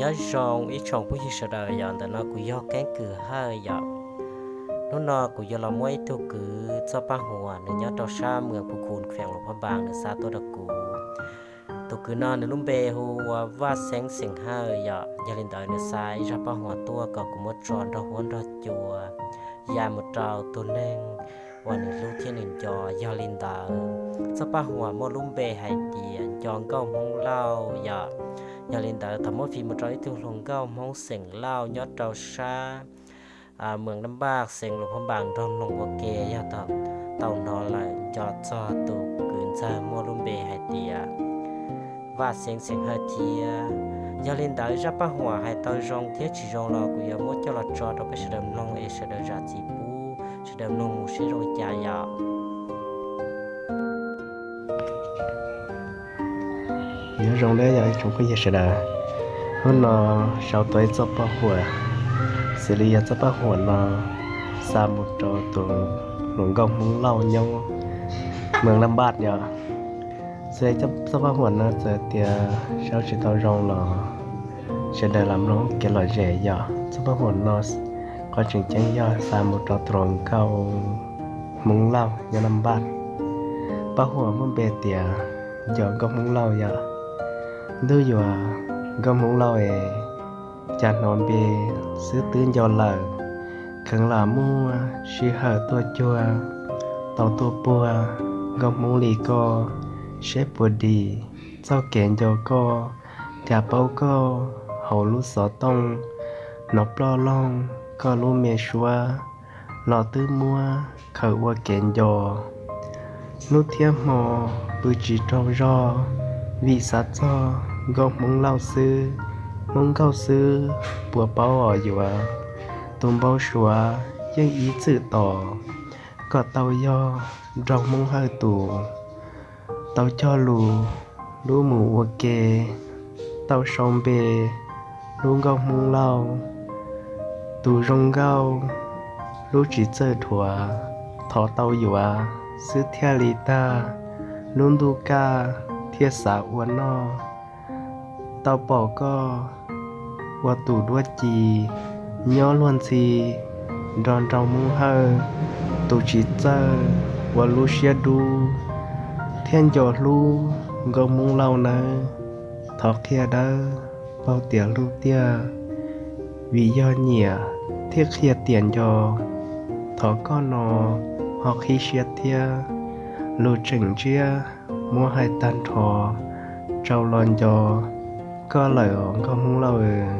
Nyob zoo ib tsoom phooj ywg sawv daws, yog ntawm no kuv yog Keeb Kwm Hawj yom. Hnub no kuv yuav los muab ib tug kwv txoj paj huam nws nyob rau sab Mws Phu Khu, feem Luam Phab Npas, nws xa tuaj rau kuv. Tus kwv no nws lub npe hu ua Vaj Xeeb xeem Hawj yom. Yog li ntawd nws xa ib zaj paj huam tuaj kom kuv muab tso nrog huab nrog cua ya mus rau tus neeg uas nws hlub thiab nws nco. Yog li ntawd txoj paj huam muaj lub npe hais tias Nco Nkauj Hmoob Lauj yom. Yog li ntawd thov muab fim mus rau ib tug hluas nkauj Hmoob xeem Lauj nyob rau sab Mws Naj Npaj, xeem Luam Phab Npas nrog mloog ua ke. Yog tau hnov lawm, nco txog tus kwv ntxawg muaj lub npe hais tias Vaj Xeeb xeem Hawj thiab. Yog li ntawd zaj paj huam hais tau zoo thiab tsis zoo los kuv yuav muab coj los tso rau peb sawv daws mloog es sawv daws zam txim pub, sawv daws mloog mus seb zoo li cas yom. Nyob zoo nawb yog ib tsoom phooj ywg sawv daws. Hnub no sau tau ib txoj paj huam, xws li yog txoj paj huam no xa mus rau tus hluas nkauj Hmoob Lauj nyob Mws Naj Npaj yom. Xws li txoj paj huam no txawm tias sau tsis tau zoo los sawv daws lam mloog kev lom zem yom. Txoj paj huam no qhov tseem ceeb yog xa mus rau tus hluas nkauj Hmoob Lauj nyob Naj Npaj. Paj huam muaj npe tias Nco Nkauj Hmoob Lauj yom. Ntuj yuav Nkauj Hmoob Lauj es, cas hnov npe xwb twb nco lawm. Kheev lam muaj sij hawm tuaj cuag tau tuaj puag Nkauj Hmoob li koj, seb puas dim txoj kev nco koj. Cas paub koj hauv lub xov tooj, hnov ploj loog koj lub me suab, los twb muab khaws ua kev nco. Hnub thiab hmo pw tsis tsaug zog, vim xav txog Nkauj Hmoob Lauj xwb. Hmoob Nkauj xwb puas paub os yuav, tus npau suav yeej ib txwm tos. Koj tau yog nraug Hmoob Hawj tus, tau cog lus hlub mus ua ke, tau sau npe hlub Nkauj Hmoob Lauj. Tus zoo nkauj hlub tsis txawj dhuav, thov tau yuav xwb thiaj li tag. Lub ntuj kaj thiaj xav ua noj, tau pom koj ua tus duab ci nyob luag ntxhi nrog nraug Hmoob Hawj, tus tsis txawj ua lub siab dub thiab nco hlub Nkauj Hmoob Lauj nawb. Thov qhia dawb paug tias hlub tiag, vim yog nyiam thiaj qhia tias nco. Thov koj no ho qhib siab thiab, lus tseem ntsiab muab hais tag nrho rau los nco koj lawm os Nkauj Hmoob Lauj.